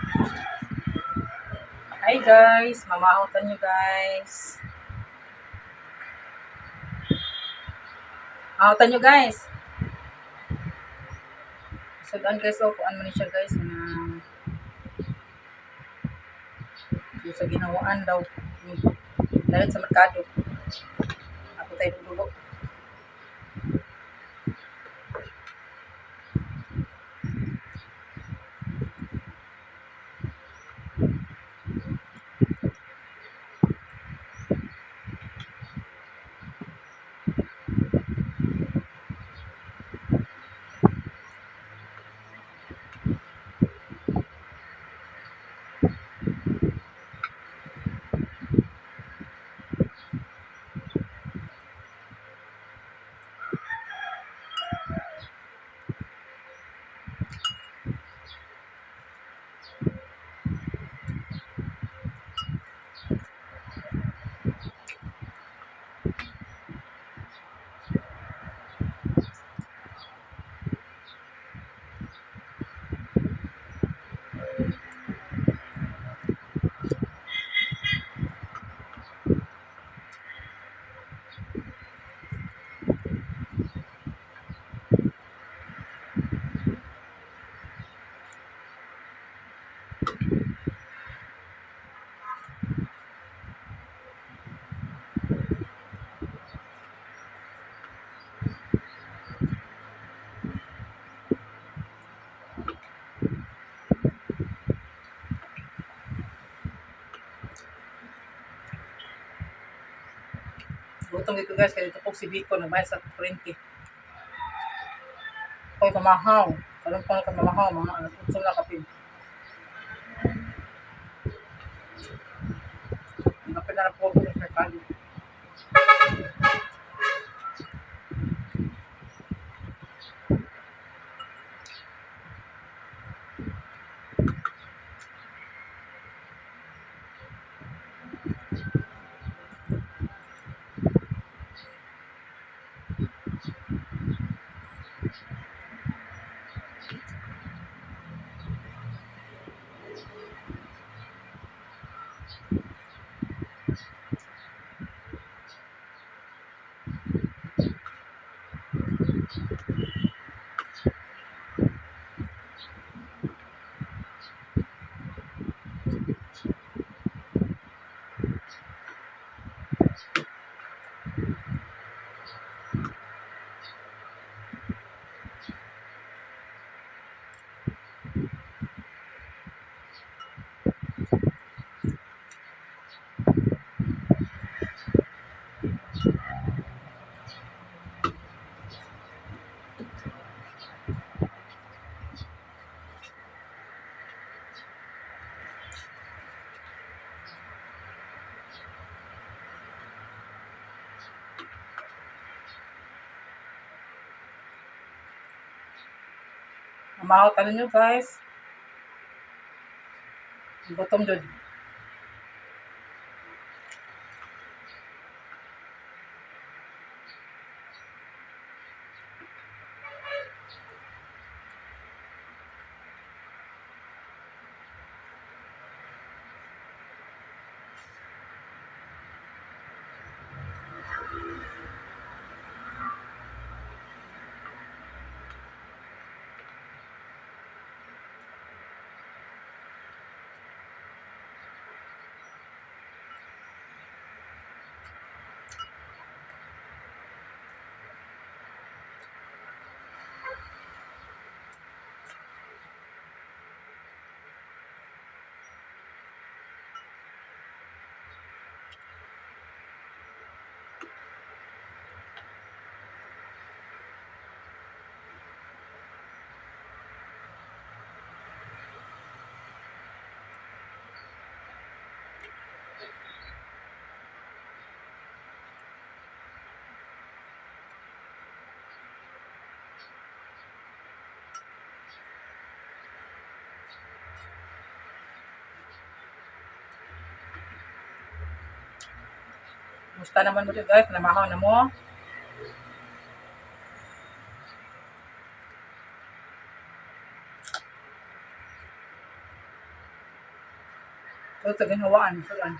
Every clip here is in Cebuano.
Hi guys, mamahutan nyo guys. Mahutan nyo guys. Sudan guys, oh, kuan man ni siya guys na sa ginawaan daw. Dalit sa merkado. Ako tayo dugo. Gutom dito guys, kaya dito po si Biko, nagbayad sa 20. Koy pamahaw. Karon pa ka mamahaw, mga alas 8 na kapin. Kapin na po ako sa merkado. Mamahaw tanan nyo guys. Gutom jud. Musta naman mo guys, namahaw na mo. Pero sa ginhawaan, sulan.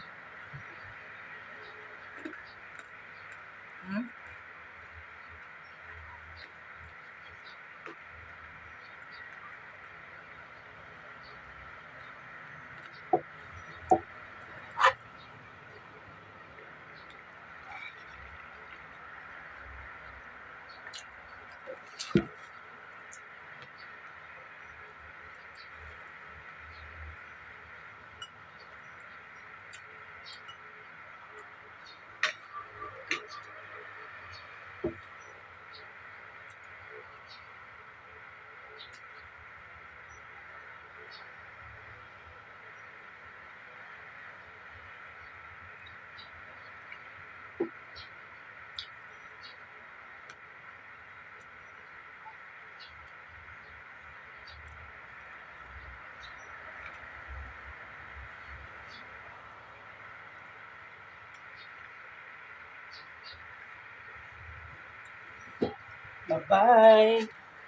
Bye-bye.